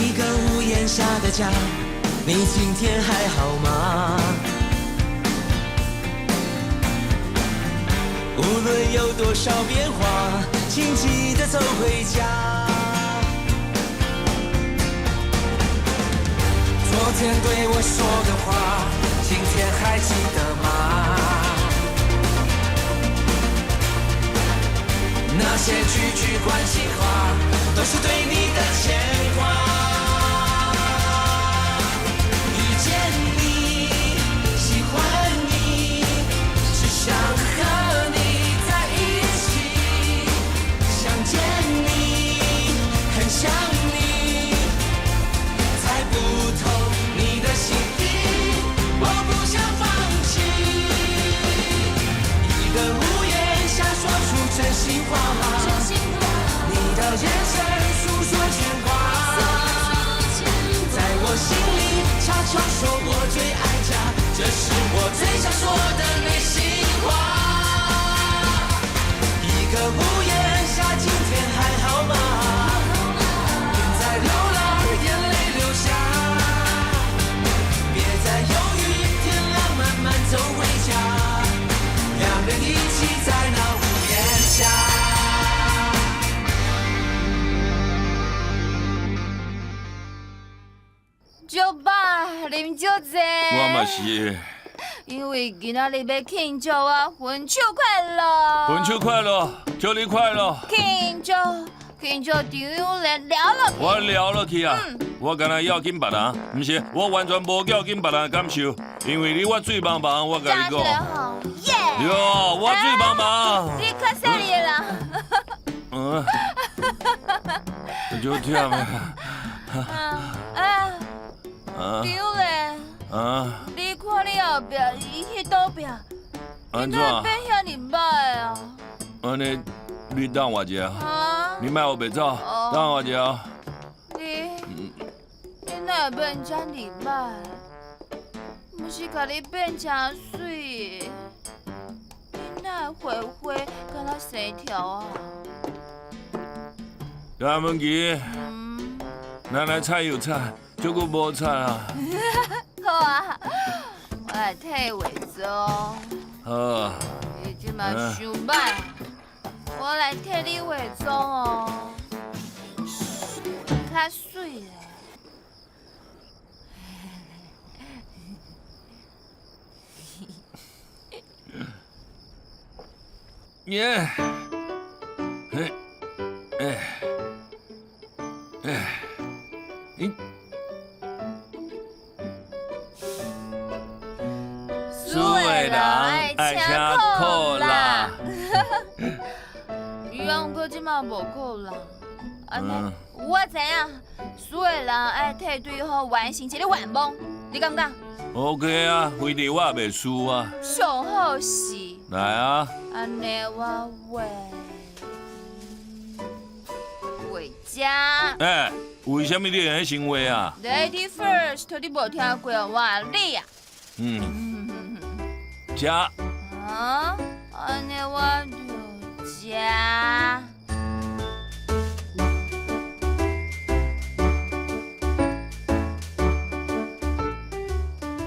一個屋檐下的家，你今天還好嗎？無論有多少變化，請記得走回家。昨天對我說的話，今天還記得嗎？那些句句關心話，都是對你的牽掛。遇見你，喜歡你，只想和你在一起。想見你，很想你，猜不透你的心意，我不想放棄。一個屋檐下說出真心話，你的眼神訴說牽掛，在我心裡悄悄說我最愛家，這是我最想說的內心話。一個屋檐下，今天還好嗎？別再流浪，眼淚流下，別再猶豫，天亮慢慢走回家，兩人一起在那屋檐下。酒飽，啉少濟。我嘛是。因為今仔日欲慶祝我分手快樂。分手快樂，祝你快樂。慶祝慶祝張友蓮撩落去。我撩落去啊！我敢若要緊別人，毋是，我完全無要緊別人的感受，因為你我水茫茫，我共你講。耶！對，我水茫茫。你較細膩的啦。嗯。就忝的。啊。張友蓮。啊！你看你後壁，伊彼倒壁，按怎？你哪會變遐爾歹啊？按呢，你等我一下。啊！你莫予白走，等我一下。你，你哪會變遮爾歹？毋是共你變誠媠，你哪會花花敢若生條啊？林文琪，咱來菜有菜，這久無菜啊。好啊，我來替你化妝。好。你這馬傷歹，我來替你化妝哦。較媠咧。耶！哎，哎，哎，你。输的人愛請苦力。伊毋過這馬無苦力，按呢，我知影，輸的人愛替對方完成一個願望，你敢毋敢？OK 啊，反正我也袂輸啊。上好是。來啊。按呢，我畫畫這。欸，為啥物你會先畫啊？Lady first，你無聽過我你啊？嗯。這。啊，按呢我就這。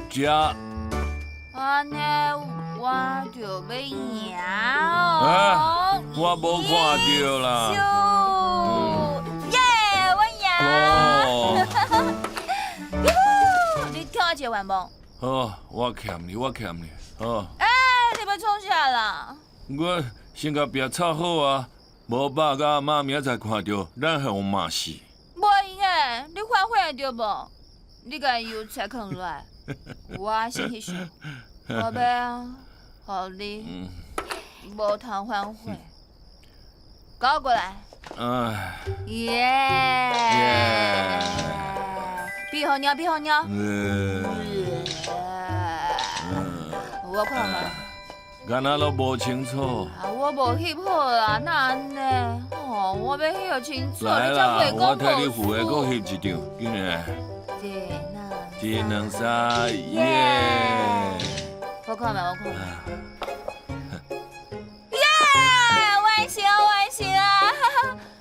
這。按呢我就欲贏哦。我無看著啦。耶，我贏。你欠我一個願望。好，我欠你，我欠你，好。欸，你欲創啥啦？我先共壁擦好啊，無爸佮阿嬤明仔載看著，咱予人罵死。袂用的，你反悔對無？你共油菜囥落來，我先去想，我欲予你無通反悔。搞過來。哎。耶。變予貓，變予貓。我看覓。敢若攏無清楚。啊，我無翕好啦，哪按呢？哦，我欲翕清楚，來啦，你才袂講我替你付的，閣翕一張，緊來。一、兩、三，耶！我看覓，我看覓。耶！完成，完成啊！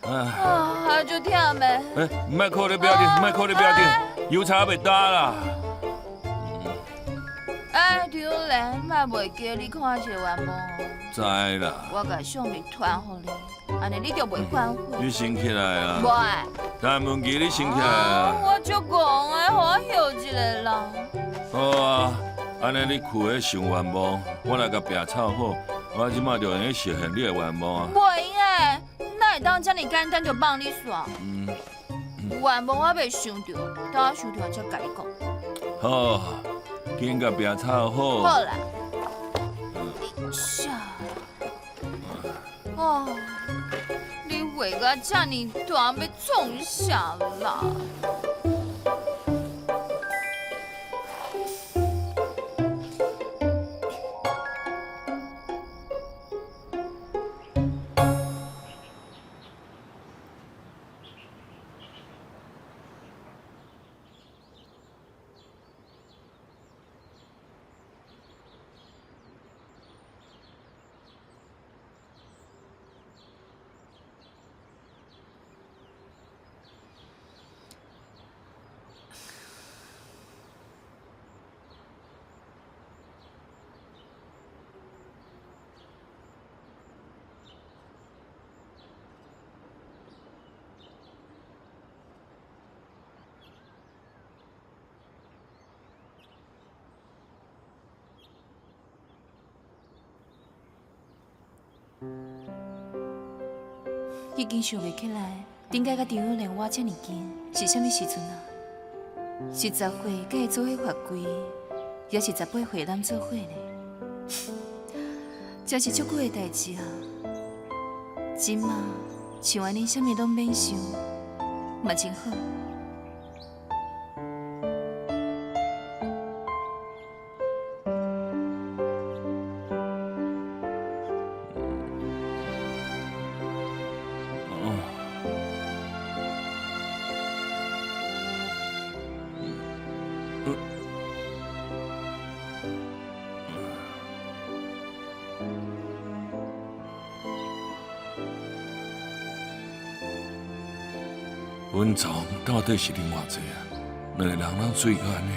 啊，我足忝的。欸，莫靠咧壁顶，莫靠咧壁顶，油漆袂焦啦。哎，张兰，莫袂记你看一个愿望哦。知啦。我共相片传予你，按呢你就袂反悔。你先起来啊！无爱。陈文琪，你先起来啊！我足戆的，予我休一个啦。好啊，按呢你睏咧想愿望，我来共壁凑好，我这马就会用实现你的愿望啊。袂用的，哪会当遮尔简单就放你煞？愿望我未想著，等我想著才共你讲。好，紧共壁凑好。好啦。啥？哦，你画甲遮尔大，欲创啥啦？已经想袂起来，顶摆佮张玉莲我遮尔近是啥物时阵啊？是十岁佮伊做伙罚跪，抑是18岁咱做伙呢？这是足久的代志啊！这马像按呢，啥物拢免想，嘛真好。阮昨到底是啉偌济啊？两个人拢醉甲按呢。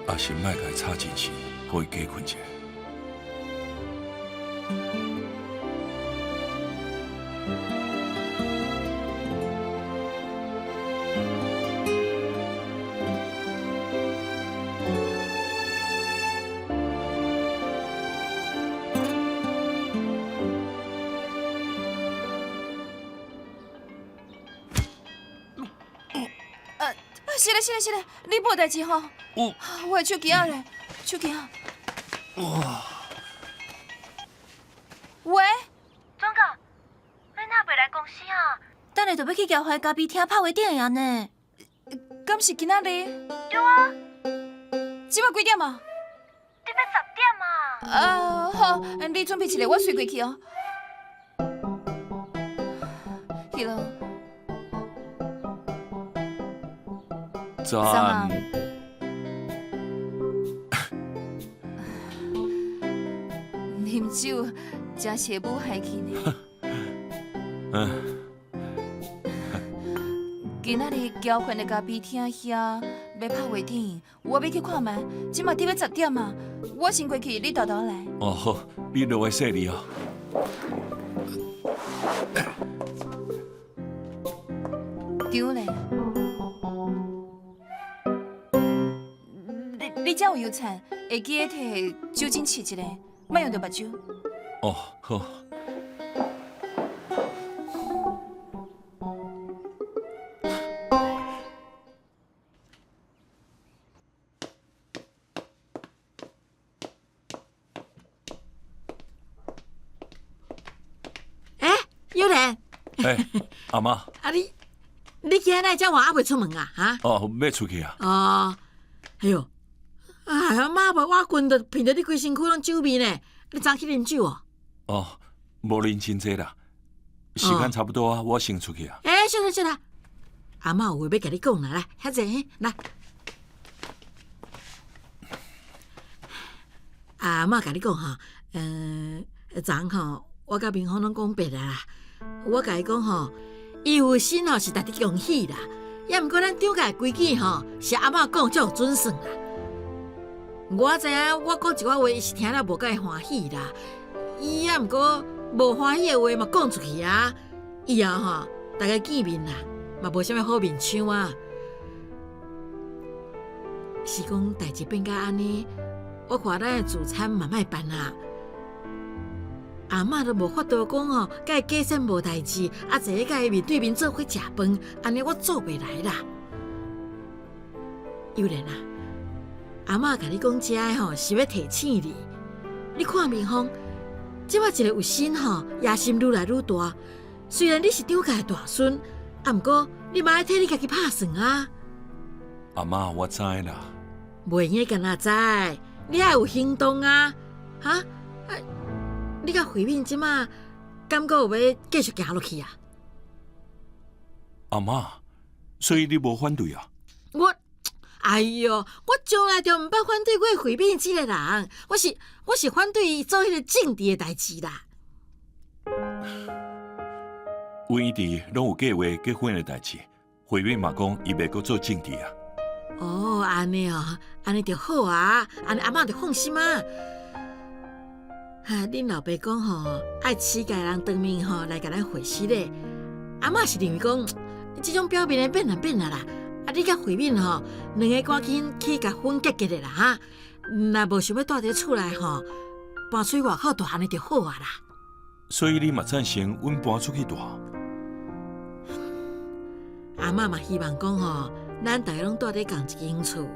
抑是莫共伊吵精神，予伊加困一下。是咧是咧是咧，你无代志吼？有。我的手机仔咧，手机仔。哇！喂，总教，你哪袂来公司啊？等下就欲去交怀咖啡厅拍微电影呢。敢是今仔日？对啊。这马几点啊？你欲10点啊？啊，好，你准备一下，我随过去哦。彼落。早安。啉酒真是会舞害去呢。嗯。今仔日交换的咖啡厅遐欲拍画电影，我欲去看觅。这马伫欲10点啊，我先过去，你沓沓来。哦好，你落来细腻哦。对咧。你遮有油菜，会记得提酒精拭一下，莫用著目睭。哦，好。欸，玉莲。欸，阿嬷。啊你，你今日遮晚犹未出门啊？哈？哦，欲出去啊。哦，哎哟。哎，妈袂我困著，闻著你规身躯拢酒味呢。你昨去啉酒哦？哦，无啉真济啦，时间差不多啊，我先出去啊。欸，小啦小啦，阿嬷有话欲共你讲啦，来，遐坐，来。阿嬤共你講吼，昨昏吼，我佮明芳攏講白啊啦。我共伊講吼，伊有心吼是值得恭喜啦。也毋過咱張家的規矩吼，是阿嬤講才有準算啦。我知影我講一寡話，伊是聽了無介歡喜啦。伊也毋過無歡喜的話嘛講出去啊。以後吼，大家見面啦，嘛無啥物好面相啊。是講代誌變甲按呢，我看咱的聚餐嘛莫辦啊。阿嬤都無法度講吼，共伊假裝無代誌，啊坐咧共伊面對面做伙食飯，按呢我做袂來啦。幼蓮啊，阿嬤共你講這个吼，是欲提醒你。你看明芳，這擺一个有心吼，野心愈來愈大。雖然你是張家的大孫，啊，毋過你嘛愛替你家己拍算啊。阿嬤，我知啦。袂用干焦知，你愛有行動啊！哈，啊，你佮慧敏這馬敢閣有欲繼續行落去啊？阿嬤，所以你無反對啊？我，哎喲，我從來就毋捌反對過慧敏這個人，我是反對伊做彼个政治的代誌啦。阮一直攏有計劃結婚的代誌，慧敏嘛講伊袂閣做政治啊。哦，按呢哦，按呢就好啊，按呢阿嬤就放心啊。哈，恁老爸講吼，愛乞丐人當面吼來共咱會師咧。阿嬤是認為講，這種表面的變啊變啊啦。啊，你佮慧敏吼，兩个趕緊去共婚結結咧啦哈。若無想欲蹛佇厝內吼，搬出去外口蹛按呢就好啊啦。所以你嘛贊成阮搬出去蹛？阿嬤嘛希望講吼，咱逐个攏蹛佇仝一間厝。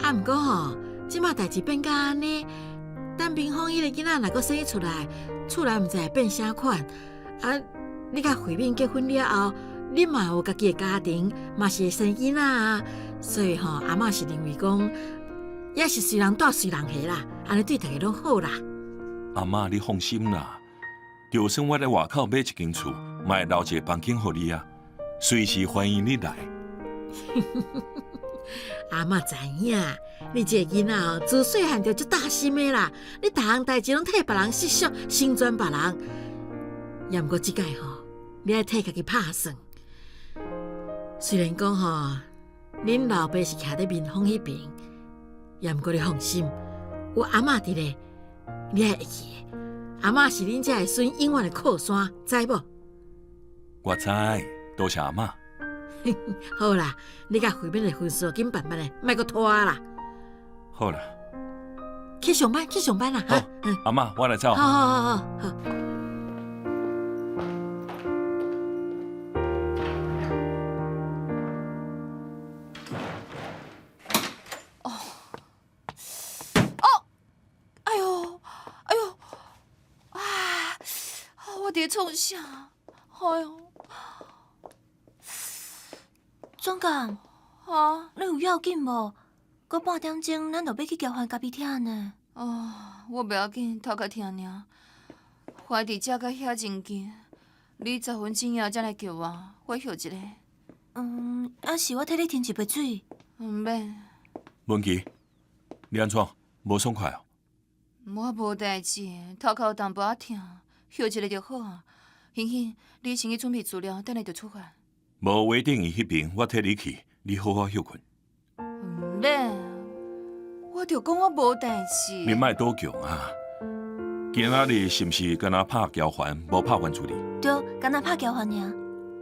啊，毋過吼，這馬代誌變甲按呢，等明芳彼个囡仔若閣生出來，厝內毋知會變啥款。啊，你佮慧敏結婚了後，你嘛有家己的家庭，嘛是會生囡仔啊。所以吼，阿嬤是認為講，也是隨人蹛隨人下啦，按呢對逐个攏好啦。阿嬤，你放心啦，就算我佇外口買一間厝，嘛會留一个房間予你啊，隨時歡迎你來。阿嬤知影，你這个囡仔哦，自細漢就足大心的啦。你逐項代誌攏替別人設想，成全別人。也毋過這擺吼，你愛替家己拍算。雖然講吼，恁老爸是徛佇民風彼邊，也毋過你放心，有阿嬤佇咧，你愛會記的。阿嬤是恁這个孫永遠的靠山，知無？我知，多謝阿嬤。好啦，你佮慧敏的婚事緊辦辦咧，莫閣拖啦。好啦，去上班，去上班啦！好，阿嬤，我來走。好好好好好。哦，哦，哎喲，哎喲，啊，我佇咧創啥？哎喲！總監，啊，你有要緊無？閣半點鐘，咱就欲去交換咖啡廳呢。哦，我袂要緊，頭殼疼爾。還佇遮佮遐真近，你十分鐘後才來叫我，我歇一下。嗯，抑是我替你添一杯水。毋免。文琪，你按怎無爽快哦？我無代誌，頭殼有淡薄仔疼，歇一下就好啊。欣欣，你先去準備資料，等下就出發。無微電影彼邊，我替你去，你好好歇睏。毋免，我就講我無代誌。你莫賭強啊！今仔日是毋是干焦拍交還，無拍原處理？對，干焦拍交還爾。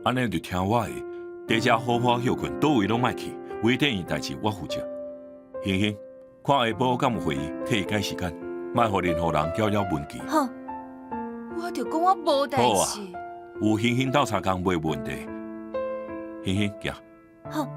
按呢就聽我的，佇遮好好歇睏，佗位攏莫去。微電影代誌我負責。欣欣，看下晡敢有會議，替伊改時間，莫予任何人攪擾文琪。好。我就講我無代好啊誌。有欣欣鬥相共袂問題。欣欣，行。好。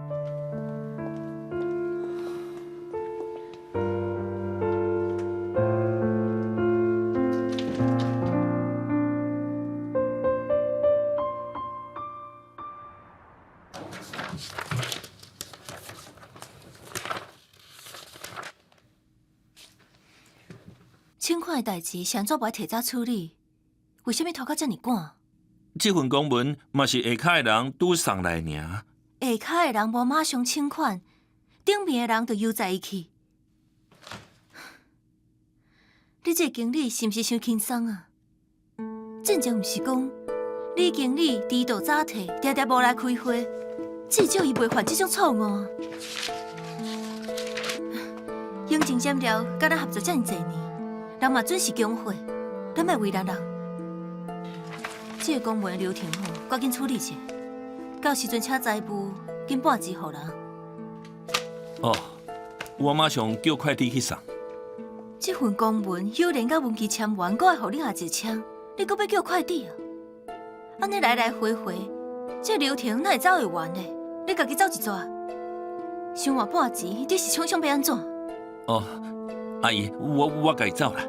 請款的代誌是按怎無愛提早處理？為啥物拖到遮爾趕？這份公文嘛是下跤的人拄送來爾。下跤的人無馬上請款，頂面的人就悠哉伊去。你這個經理是毋是傷輕鬆啊？進前毋是講李經理遲到早退，定定無來開會，至少伊袂犯這種錯誤啊。永靖染料佮咱合作遮爾濟年，人嘛準時供貨，咱莫為難人。這個公文的流程吼，趕緊處理一下，到時陣請財務緊半支予人。哦，我馬上叫快遞去送。這份公文，有連佮文記簽完，閣愛予你阿姐簽，你閣欲叫快遞啊？按呢來來回回，這流程哪會走會完呢？你家己走一逝，傷晚半時，你是創想欲按怎？哦，阿姨，我家己走啦。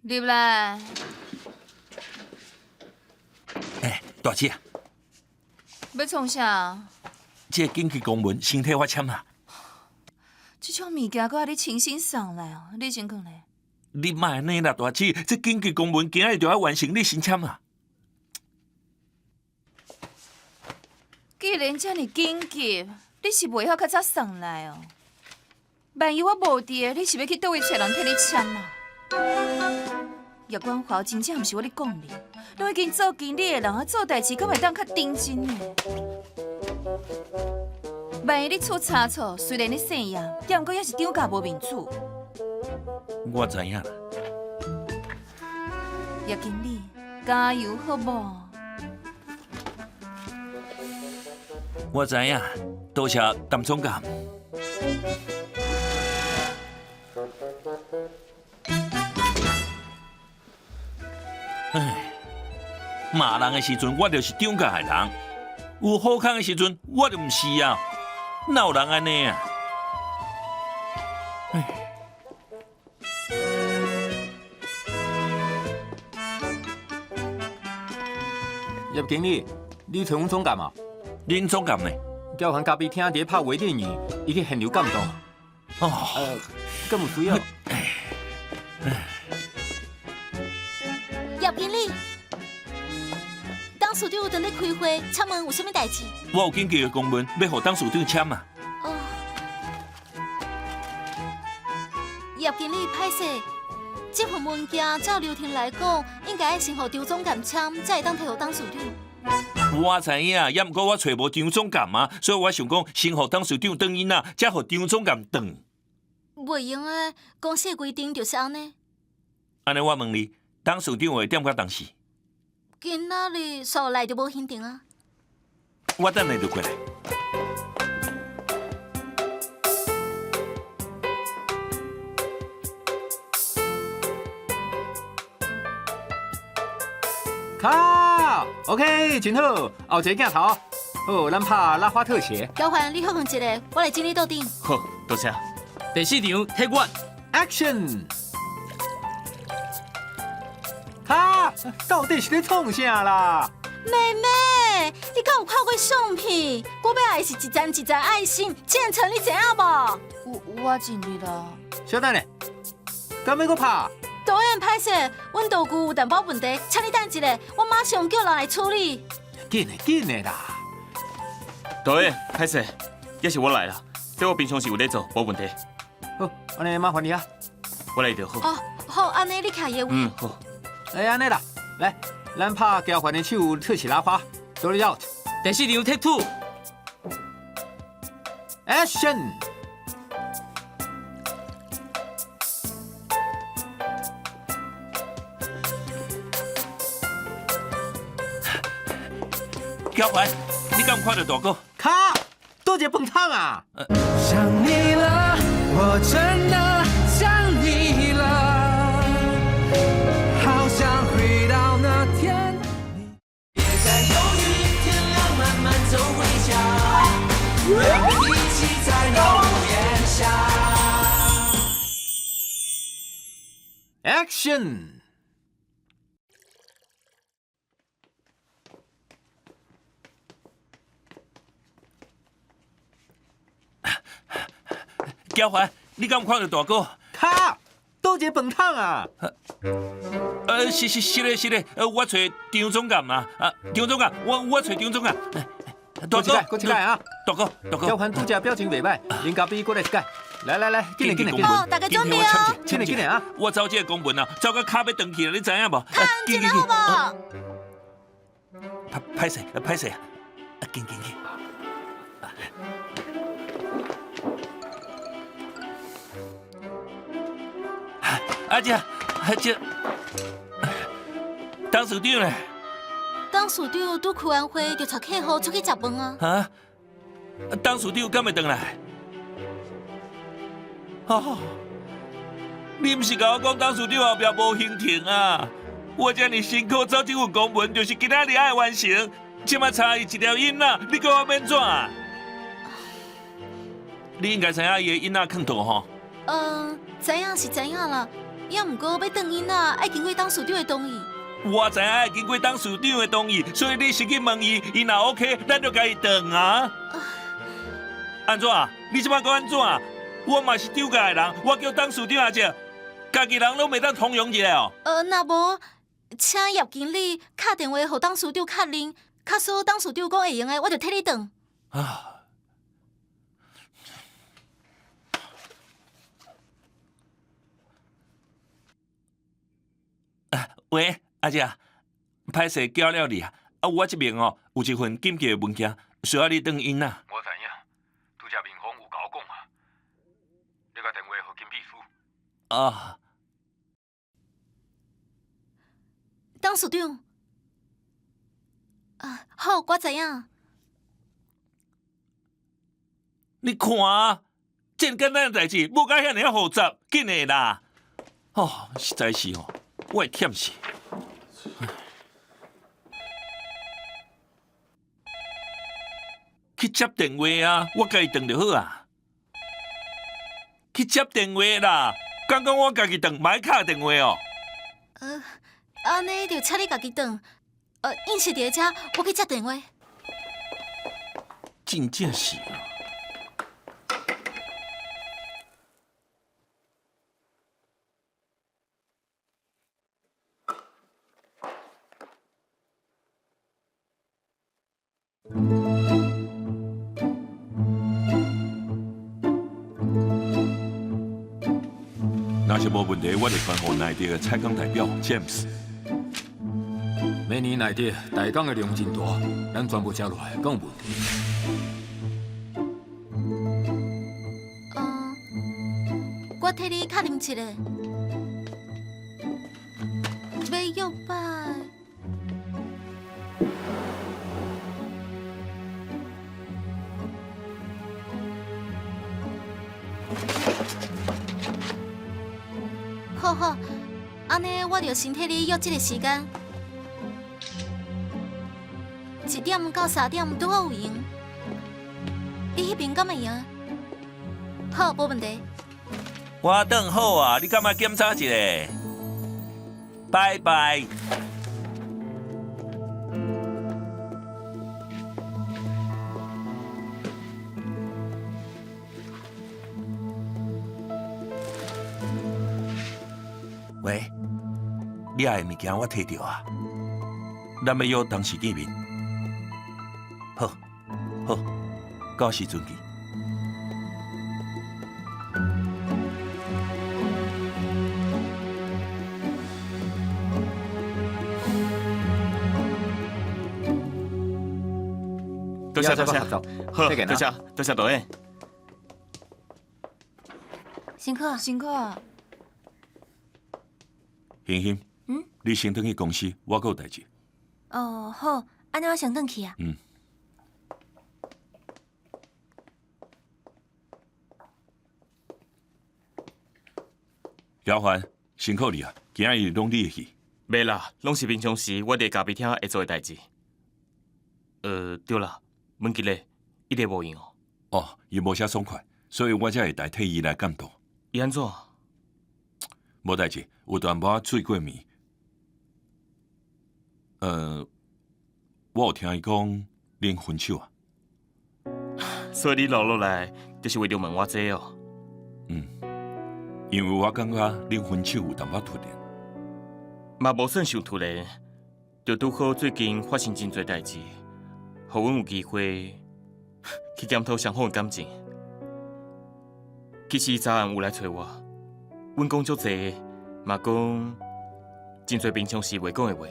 入來。欸，大姐。欲創啥？這個緊急公文先替我簽啦。這種物件，閣愛你親身送來哦，你先囥咧。你莫按呢啦，大姐，這緊急公文今仔日就愛完成，你先簽啦。既然遮爾緊急，你是袂曉較早送來哦？萬一我無佇，你是欲去佗位揣人替你簽啊？葉冠華真正毋是我咧講你，攏已經做經理的人啊，做代誌敢會當較認真呢？萬一你出差錯，雖然你姓葉，也毋過也是張家無面子。我知影啦。葉經理，加油好無？我知影，多謝陳總監。唉，罵人的時陣，我就是張家的人；有好康的時陣，我就毋是啊。哪有人按呢啊？唉。葉經理，你揣阮總監啊？恁總監呢？交番咖啡廳佇咧拍微電影，伊去現場監督。哦，敢有需要？葉經理，董事長佇咧開會，請問有啥物代誌？我有緊急的公文欲予董事長簽啊。哦，葉經理歹勢，這份文件照流程來講，應該愛先予張總監簽，才會當提予董事長。我知影，也毋過我揣無張總監啊，所以我想講，先予董事長轉伊那，才予張總監轉。袂用的，公司的規定就是按呢。按呢，我問你，董事長會踮到當時？今仔日煞來就無行程啊。我等下就過來。卡，OK，真好，後一个鏡頭，好，咱拍拉花特寫。小環，你歇睏一下，我來整理桌頂。好，多謝。第四場 Take one， Action！卡，到底是咧創啥啦？妹妹，你敢有看過相片？我欲愛的是一層一層愛心，漸層你知影無？我盡力啦。小等下，敢欲閣拍？導演歹勢，阮道具有淡薄問題，請你等一下，我馬上叫人來處理。緊的緊的啦！導演歹勢，猶是我來啦，這我平常時有咧做，無問題。好，按呢麻煩你啊。我來就好。哦，好，按呢你徛伊的位。嗯，好。欸，按呢啦，來，咱拍交換的手特寫拉花，Roll out。第四場 Take two。 Action！小凡，你敢有看著大哥？卡，佗一个飯桶啊！想你了，我真的想你了，好想回到那天。別再猶豫，天亮慢慢走回家，一起在屋檐下。 Action！娇環，你敢有看著大哥？卡，佗一个飯桶啊！是是是咧是咧，我揣張總監啊，啊，張總監，我揣張總監。大哥，閣一擺啊！大哥，大哥，嬌環拄才表情袂䆀，恁咖啡閣來一擺。來來來，緊來緊來緊來！好，大家準備哦。緊來緊來啊！我走這個公文啊，走到跤欲斷去啦，你知影無？緊緊好無？歹歹勢，歹勢啊！緊緊緊！阿姐，阿姐，董事長咧？董事長拄開完會就帶客戶出去食飯啊。啊？董事長敢會轉來？哦，你毋是共我講董事長後壁無行程啊？我遮爾辛苦走這份公文，就是今仔日愛完成。這馬差伊一條音仔，你叫我欲按怎？你應該知影伊的囡仔囥佗吼？嗯，知影是知影啦，也毋過欲轉囡仔，愛經過董事長的同意。我知影愛經過董事長的同意，所以你先去問伊，伊若 OK，咱就共伊轉啊。按怎？你這擺閣按怎？我嘛是張家的人，我叫董事長阿姐，家己人攏袂當通融一下哦。若無，請葉經理敲電話予董事長確認，假使董事長講會用的，我就替你轉。啊。喂，阿姐，歹勢攪擾你啊！啊，我這邊哦有一份緊急的文件，需要你轉囡仔。我知影，拄才民風有共我講啊，你共電話予金秘書。啊，董事長，啊，好，我知影。你看啊，這麼簡單的代誌，無甲遐爾複雜，緊的啦！哦，實在是哦，我會忝死。去接電話啊！我家己轉就好啊。去接電話啦！剛剛我家己轉，嘛愛敲電話哦。按呢就請你家己轉。𪜶是佇遮，我去接電話。真正是啊！若是無問題，我就傳予內地的採訪代表 James。明年內地台鋼的量真大，咱全部接落來，敢有問題？嗯，我替你確認一下，欲約拜。好好，按呢我就先替你約這個時間，1點到3點拄好有閒。你彼邊敢會用？好，無問題。我轉好啊，你敢愛檢查一下？拜拜。喂，你愛的物件我提著啊，咱欲約當時見面。好，好，到時陣見。多謝多謝，好，多謝多謝導演。辛苦辛苦。欣欣，你先轉去公司，我閣有代誌。哦，好，按呢我先轉去啊。嗯。小凡，辛苦你啊！今仔日攏你的戲。袂啦，攏是平常時我佇咖啡廳會做的代誌。對啦，文吉咧，伊咧無閒哦。哦，伊無啥爽快，所以我才會代替伊來監督。伊按怎？無代誌，有淡薄仔水過敏。我有聽伊講恁分手啊。所以你留落來，就是為著問我這個哦。因为我感觉恁分手有淡薄突然。嘛无算伤突然，就拄好最近发生真濟代誌，予阮有機會去檢討雙方的感情。其實昨暗有來揣我，阮講足濟，嘛講真濟平常時袂講的話。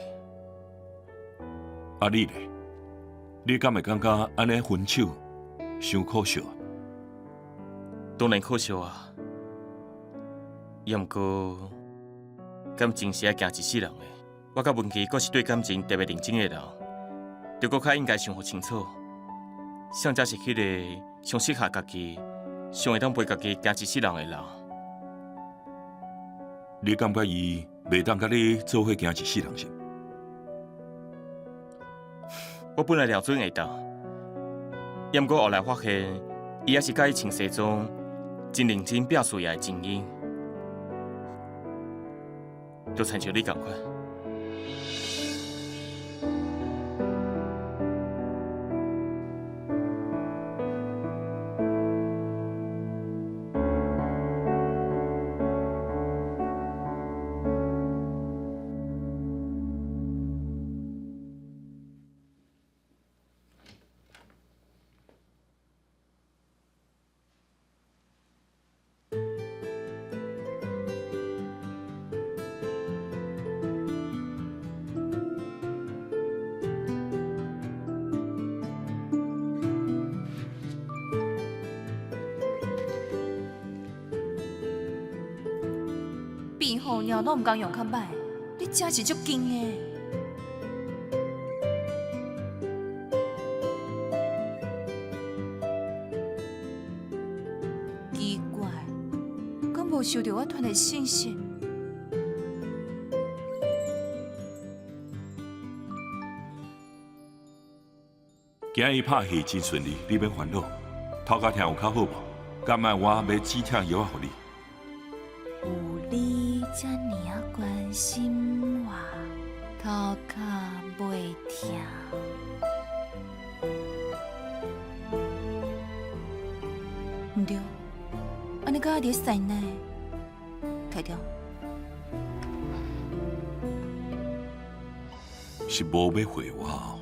啊，你咧？你敢會感覺按呢分手傷可惜？當然可惜啊，也毋過感情是愛行一世人的。我佮文琪閣是對感情特別認真的人，就閣較應該想予清楚，啥才是彼個上適合家己、上會當陪家己行一世人的人。你感覺伊袂當佮你做伙行一世人是？我本來料準會當，也毋過後來發現，伊猶是佮意穿西裝、真認真拼事業的精英，就親像你仝款。變好尿攏毋共用較歹，你真是足硬的。奇怪，敢無收著我傳的信息？今日拍戲真順利，你免煩惱。頭殼疼有較好無？敢愛我買止疼藥仔予你？有你遮爾仔關心我，頭殼袂疼。毋對，按呢敢會佇咧使奶？提掉。是無欲回我哦。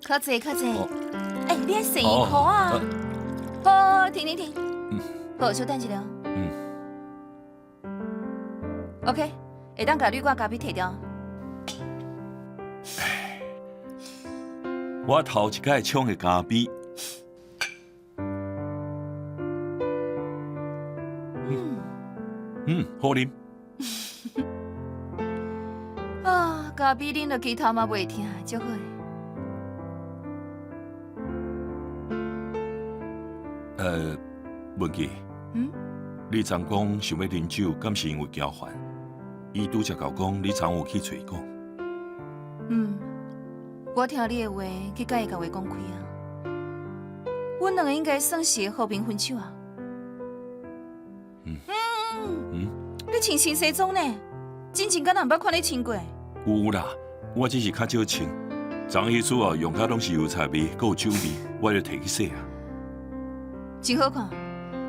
較濟較濟，欸，你愛洗衣褲啊？好，停停停，好，稍等一下。嗯。OK，會當共濾掛咖啡提掉。我頭一擺沖的咖啡。嗯，好啉。啊，咖啡啉落去頭嘛袂疼，足好。文琪，你昨講想欲啉酒，敢是因為驚煩？伊拄才共講，你昨有去揣伊講。嗯，我聽你的話，去共伊共話講開啊。阮兩个應該算是和平分手啊。你穿新西裝呢？之前敢若毋捌看你穿過。有啦，我只是較少穿。昨彼厝哦，用甲攏是油菜味，閣有酒味，我就提去洗啊。真好看，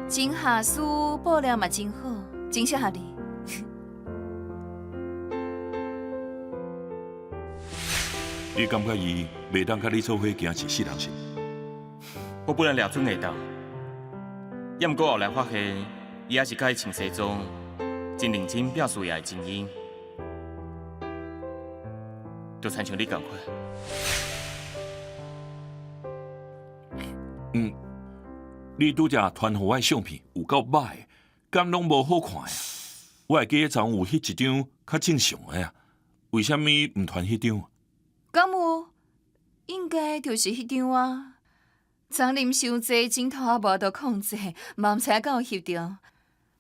真下絲布料嘛真好，真適合你。你感覺伊袂當佮你做伙行一世人是？我本來掠準會當，也毋過後來發現，伊猶是佮意穿西裝，真認真拼事業的精英，就親像你仝款。嗯，你拄才傳予我的相片有夠歹，敢攏無好看呀？我會記得昨有彼一張較正常的啊，為啥物毋傳彼張？敢有？應該就是彼張啊。昨啉傷濟，枕頭也無法度控制，嘛毋知影敢有翕著。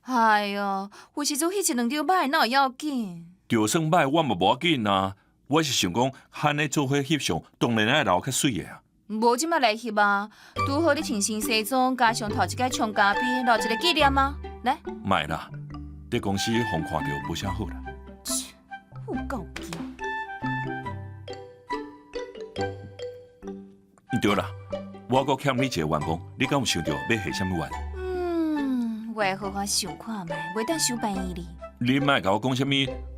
哎喲，有時陣彼一兩張歹，哪有要緊？就算歹，我嘛無要緊啊。我是想講，按呢做伙翕相，當然愛留較媠的啊。無這馬來翕啊！拄好你穿新西裝，加上頭一擺沖咖啡，留一個紀念啊！來，莫啦，佇公司予看著無啥好啦。有夠驚。對啦，我閣欠你一個願望，你敢有想著欲許啥物願？嗯，我會好好想看覓，袂當傷便宜你。你莫共我講啥物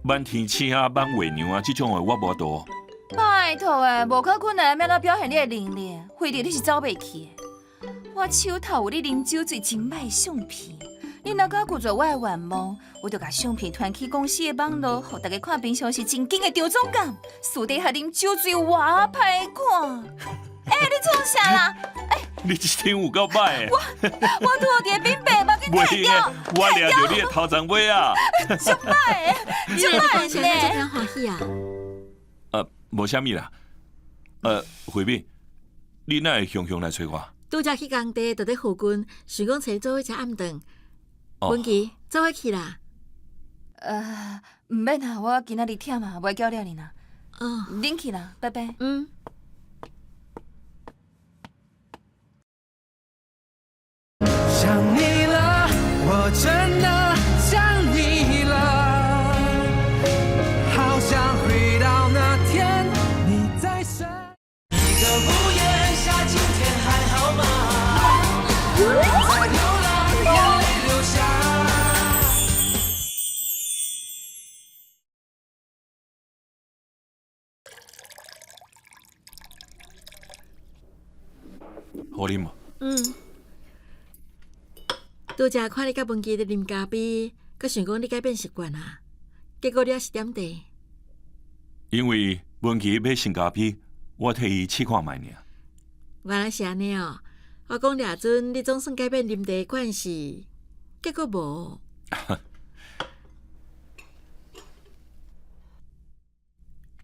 滿天星啊、滿月娘啊，這種話我無法度。拜託欸，無較困難，欲按怎表現你的能力？非得你是走袂去的。我手頭有你啉酒醉真歹的相片，你若敢拒絕我的願望，我就共相片傳去公司的網路，予大家看平常時真緊的張總監，私底下啉酒醉偌歹看。欸，你創啥啦？欸，你這張有夠歹的。我拄好佇咧免白，目鏡袂用的，我掠著你的頭鬃尾啊！足歹的，足歹呢。這麼歡喜啊？無啥物啦。慧敏，你哪會雄雄來揣我？拄才去工地，就佇附近，想講揣做伙食暗頓。文琪，做伙去啦。毋免啦，我今仔日忝啊，袂攪了恁啦。哦，恁去啦，拜拜。嗯。想你了，我真的想你了，好想回到那天你在身。一個屋檐下，今天還好嗎？在流浪，眼淚流下。好啉無？嗯。拄才看你佮文琪佇啉咖啡，閣想講你改變習慣啊，結果你猶是點茶。因為文琪欲新咖啡，我替伊試看覓爾。原來是按呢哦，我講掠準你總算改變啉茶的慣勢，結果無。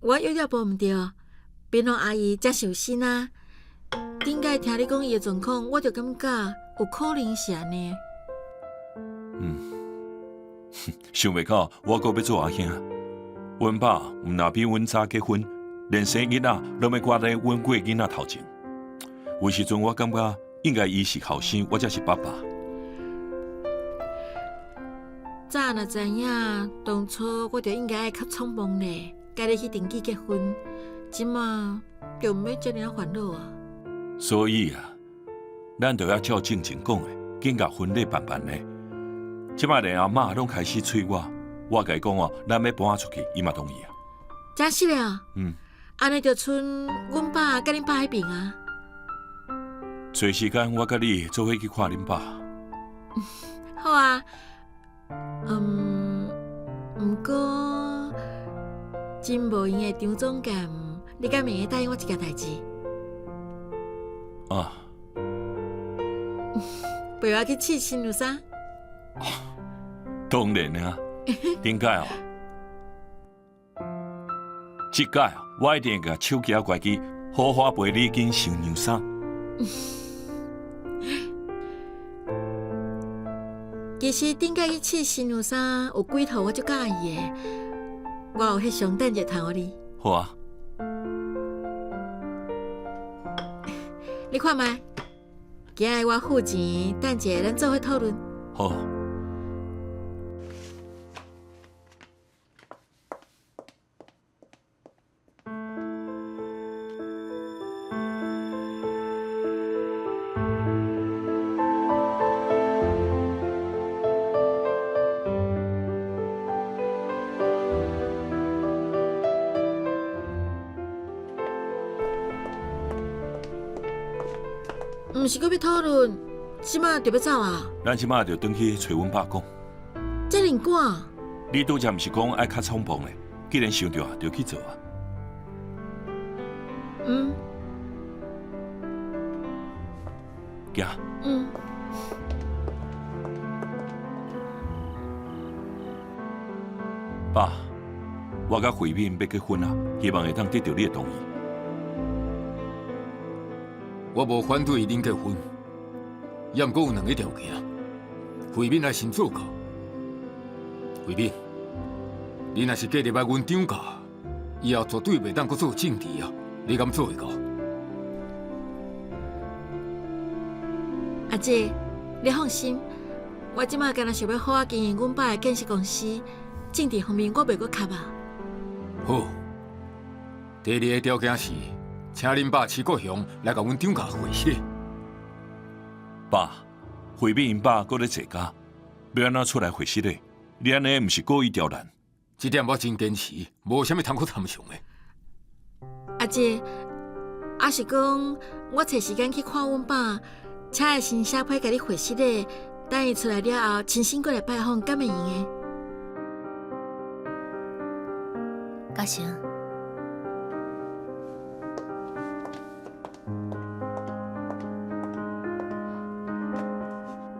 我藥了無毋對，檳榔阿姨才受身啊。頂擺聽你講伊的狀況，我就感覺有可能是按呢。嗯，想袂到我閣欲做阿兄。阮爸毋若比阮早結婚，連生囡仔攏欲掛佇阮幾个囡仔頭前。有時陣我感覺應該伊是後生，我才是爸爸。早若知影，當初我就應該愛較匆忙咧，共你去登記結婚，這馬就毋免遮爾仔煩惱啊。所以啊，咱就要照進前講的，緊共婚禮辦辦咧。這馬連阿媽攏開始催我，我共伊講哦，咱欲搬出去，伊嘛同意啊。真實了？嗯。按呢就賰阮爸佮恁爸彼爿啊。揣時間，我佮你做伙去看恁爸。好啊。嗯，毋過真無閒的張總監，你敢會用答應我一件代誌？啊。陪我去試新娘衫。當然啊，頂擺哦，這擺我一定會共手機仔關機，好好陪你揀新娘衫。其實頂擺去試新娘衫，有幾套我足佮意的，我有翕相，等者傳予你。好啊。你看覓，今仔日我付錢，等者咱做伙討論。好。毋是閣欲討論，這馬就欲走啊？咱這馬就轉去揣阮爸講。遮爾趕？你拄才毋是講愛較匆忙咧？既然想著啊，就去做啊。嗯。行。嗯。爸，我佮慧敏欲結婚啊，希望會當得著你的同意。我無反對恁結婚，猶毋過有兩个條件。慧敏愛先做到。慧敏，你若是嫁入來阮張家，以後絕對袂當閣做政治啊！你敢做會到？阿姐，你放心，我這擺敢若想欲好好經營阮爸的建設公司，政治方面我袂閣卡啊。好，第二个條件是，請恁爸徐國雄來共阮張家會師。爸，惠敏𪜶爸閣咧坐監，欲按怎出來會失禮？你按呢毋是故意刁難？這點我真堅持，無啥物通閣參詳的。阿姐，抑是講我揣時間去看阮爸，請伊先寫批共你回失禮，等伊出來了後，親身過來拜訪，敢會用的？嘉誠，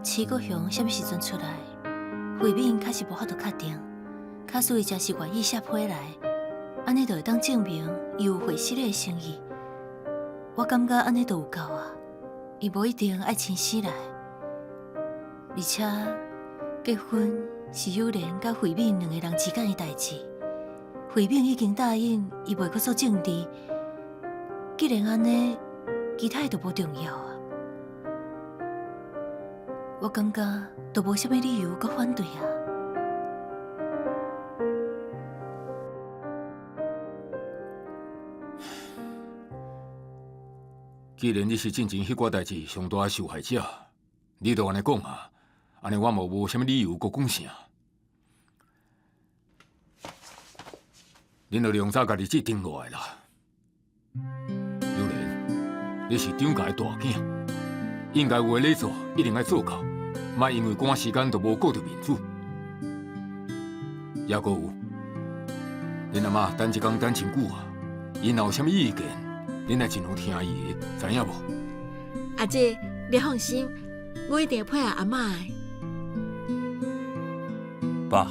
徐國雄啥物時陣出來？惠敏確實無法度確定，假使伊誠是願意寫批來，按呢就會當證明伊有會失禮的誠意。我感覺按呢就有夠啊，伊無一定愛親身來。而且結婚是友蓮佮惠敏兩個人之間的代誌，惠敏已經答應伊袂閣做政治。既然按呢，其他的就無重要啊。我感覺都無啥物理由閣反對啊。既然你是進前彼寡代誌上大的受害者，你都按呢講啊，按呢我嘛無啥物理由閣講啥。恁著量早共日子定落來啦。尤蓮，你是張家的大囝，應該有的禮數一定愛做到，莫因為趕時間就無顧著面子。抑閣有，恁阿嬤等這工等真久啊，𪜶若有啥物意見，恁愛盡量聽伊的，知影無？阿姐，你放心，我一定會配合阿嬤的。爸，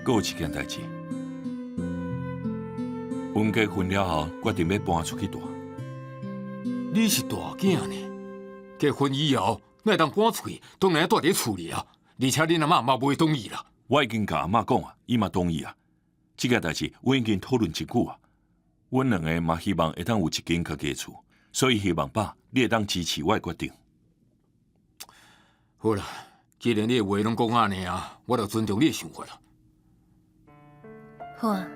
閣有一件代誌，阮結婚了後，決定欲搬出去蹛。你是大囝呢，結婚以後，哪會當搬出去？當然愛蹛佇厝裡啊！而且恁阿嬤嘛袂同意啦。我已經共阿嬤講啊，伊嘛同意啊。這件代誌阮已經討論真久啊。阮兩个嘛希望會當有一間家己的厝，所以希望爸你會當支持我的決定。好啦，既然你的話攏講按呢啊，我就尊重你的想法啦。好啊，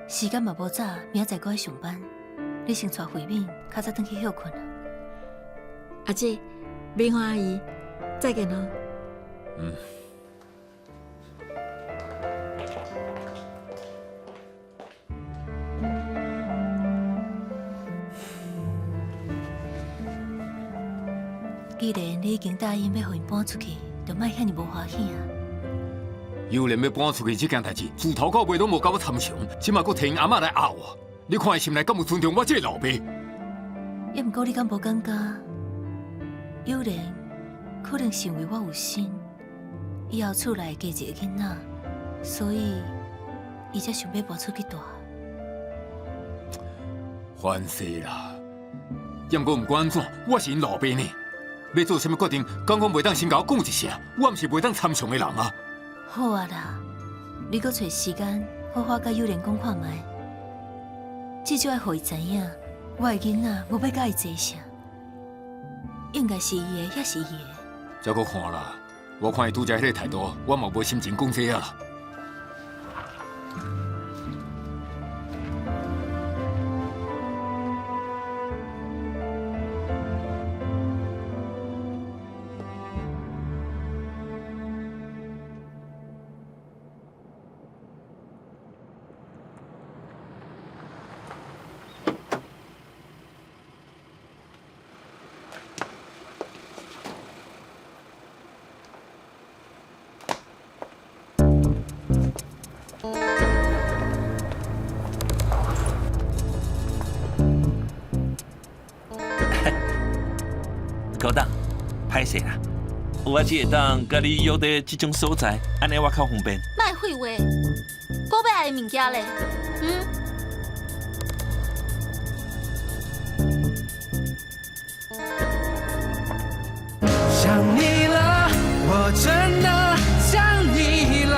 時間嘛無早，明仔載閣愛上班，你先帶惠敏較早轉去歇睏啊。阿姐，明華阿姨，再見囉。嗯。既然你已經答應欲予𪜶搬出去，就莫遐爾無歡喜啊！尤蓮欲搬出去這件代誌，自頭到尾攏無共我參詳，這馬閣提𪜶阿嬤來壓我，你看伊心內敢有尊重我這個老爸？抑毋過你敢無感覺，尤蓮可能是因為我有心，以後厝內加一個囡仔，所以伊才想欲搬出去蹛。煩死啦！抑毋過毋管按怎，我是𪜶老爸呢。欲做啥物決定，敢講袂當先共我講一聲？我毋是袂當參詳的人啊！好啊啦，你閣揣時間好好佮尤蓮講看覓，至少愛予伊知影，我的囡仔無欲佮伊爭啥，應該是伊的，也是伊的。再閣看啦，我看伊拄才彼个態度，我嘛無心情講這啊啦。高董，歹勢啦，我只會當共你約佇這種所在，按呢我較方便。莫廢話，閣欲愛的物件咧，嗯？想你了，我真的想你了，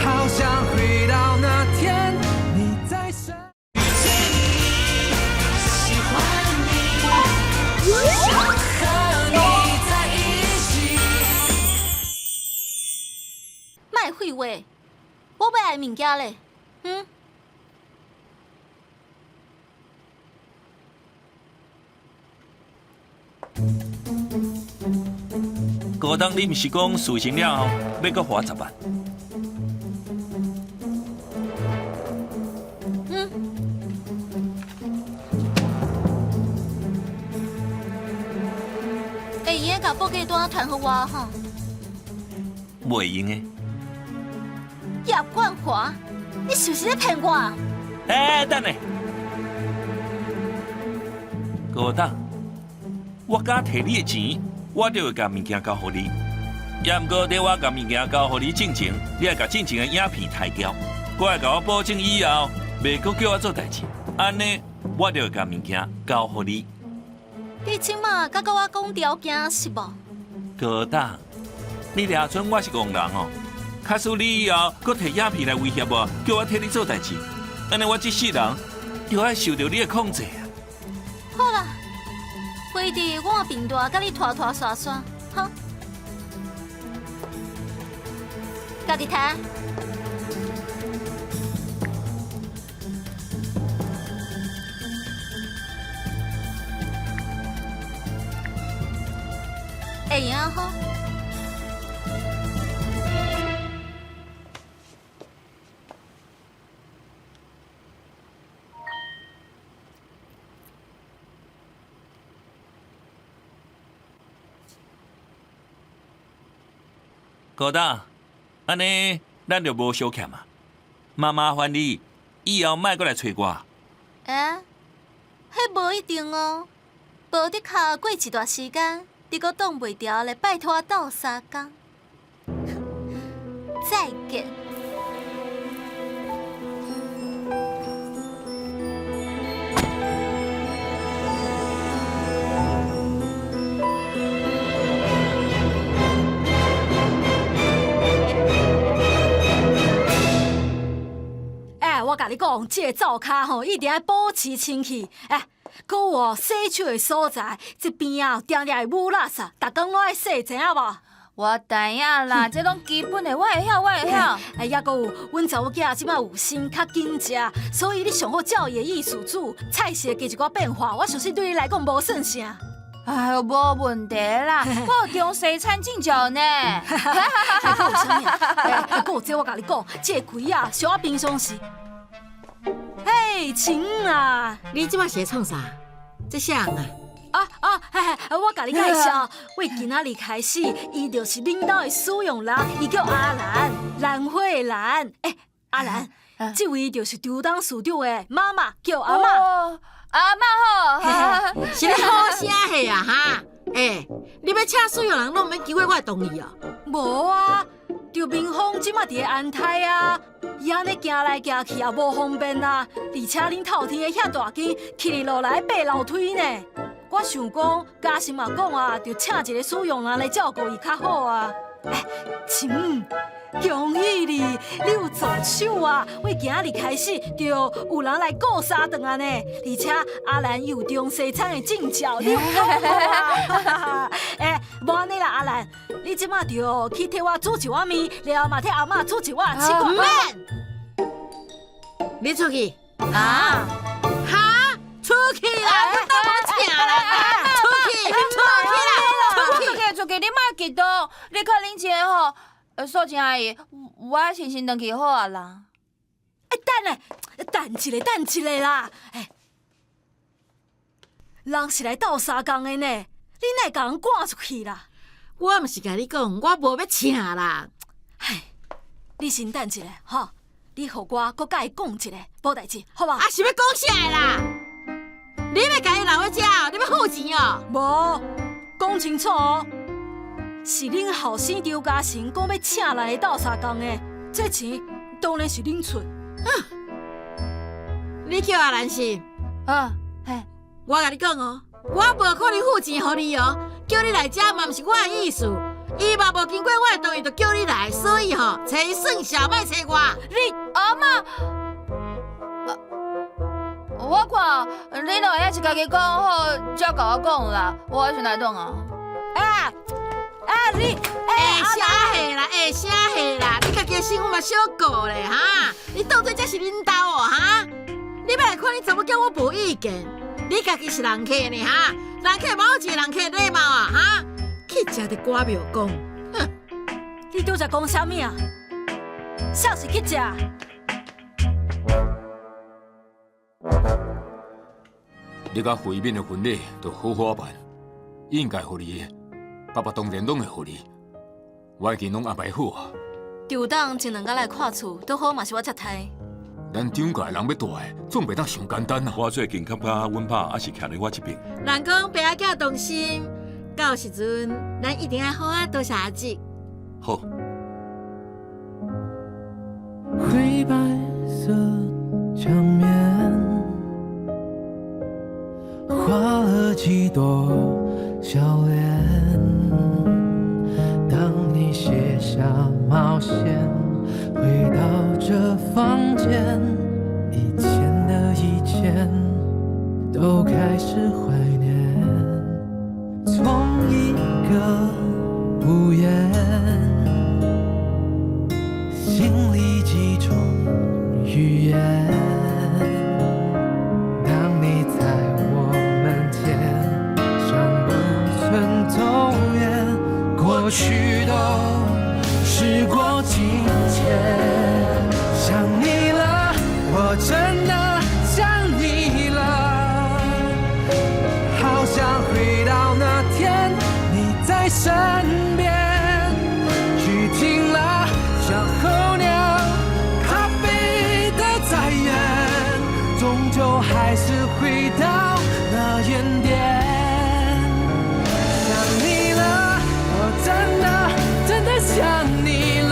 好想回到那天你在身邊。遇見你，喜歡你，想和话，我欲爱物件咧，嗯？高东，你毋是讲事成了后欲阁花10万？嗯。会用的共报价单传予我吼？袂用的。叶冠华，你是毋是咧骗我？欸，等下，高东，我敢提你的钱，我就会共物件交予你。也毋过，伫我共物件交予你进前，你爱共进前的影片刣掉，阁爱共我保证以后袂阁叫我做代志，按呢，我就会共物件交予你。你这马敢佮我讲条件是无？高东，你掠准我是戆人哦。假使你以后阁提影片来威胁我，叫我替你做代志，按呢我这世人就爱受著你的控制啊！好啦，回伫我病榻，佮你拖拖沙沙，哈？家己提。会用吼。高大，按呢咱就无相欠啊。嘛麻烦你以后莫阁来揣我。欸，彼无一定哦，无的确过一段时间，你阁挡袂牢来拜托我斗相共。再见。欸，我共你讲，这个灶跤吼，一定爱保持清气。欸，阁有哦，洗手的所在，这边啊，定定会舞垃圾，逐工拢爱洗，知影无？我知影啦，这拢基本的，我会晓，我会晓。哎，抑阁有，阮查某囝这摆有心较紧食，所以你上好照伊的意思煮，菜色加一寡变化，我相信对你来讲无算啥。哎哟，无问题啦，我有中西餐证照呢。还阁有啥物啊？哎，阁有这我共你讲，这个葵仔，小可平常时。嘿，晴啊，你这摆是咧创啥？这啥人啊？啊啊，嘿嘿，我共你介绍，为今仔日开始，伊就是恁兜的使用人，伊叫阿兰，兰花的兰。欸，阿兰，这位就是周董事长的妈妈，叫阿嬷。阿嬷好，是咧好声戏啊哈！欸，你欲请使用人，拢毋免经过我的同意哦。无啊，周明峰这马伫咧安胎啊，伊按呢行来行去也无方便啊，而且恁透天的遐大间，起哩落来爬楼梯呢。我想讲，嘉诚嘛讲啊，就请一个使用人来照顾伊较好啊。欸，晴，恭喜你，你有助手啊！为今仔日开始，就有人来顾三顿啊呢。而且阿兰有中西餐的证照，你有讲无啊？欸，无按呢啦，阿兰，你这马就去替我煮一碗面，然后嘛替阿嬷煮一碗，试看。毋免，你出去。啊？哈？出去啦！我当无请人啦！出去，出去啦！出去，出去，出去！你莫激动，你较冷静吼。素贞阿姨，我先先转去好啊啦。欸，等下，等一下，等一下啦！欸，人是来斗相共的呢，你哪会共人赶出去啦？我毋是共你讲，我无欲请人。唉，你先等一下吼，你予我阁共伊讲一下，无代志，好无？啊，是欲讲啥啦？你欲共伊留咧遮哦？你欲付钱哦？无，讲清楚哦。是恁后生周嘉诚讲欲请人来斗相共的，这钱当然是恁出。啊，你叫阿兰是？啊，嘿，我共你讲哦，我无可能付钱予你哦，叫你来遮嘛毋是我的意思，伊嘛无经过我的同意就叫你来，所以吼，揣伊算数，莫揣我。你阿嬷，我看你老遐是家己讲好，才共我讲啦，我先来转啊。欸，欸你，欸。會寫戲啦，會寫戲啦！你家己的身份嘛小顧咧哈？你當做這是恁兜哦哈？你欲來看你查某囝，我無意見。你家己是人客呢哈？人客嘛有一个人客禮貌啊哈？去食佇歌廟講，哼！你拄才講啥物啊？啥是去食？你佮慧敏的婚禮著好好辦，應該予你的，爸爸當然攏會予你。我已經攏安排好啊。張董前兩工來看厝，拄好嘛是我接待。咱張家的人欲蹛，總袂當傷簡單啊！我最近感覺阮爸猶是徛佇我這邊。人講爸仔囝同心，到時陣咱一定愛好好多謝阿姊。好。灰白色牆面，畫了幾朵笑臉。當你卸下帽線，回到這房間，以前的以前都開始懷念。從一個屋檐，心裡幾種語言。當你在我門前，像不曾走遠，過去都時過境遷。想你了，我真的想你了，好想回到那天你在身邊。雨停了，像候鳥，咖啡的再遠，終究還是回到那原點。想你了，我真的真的想你了，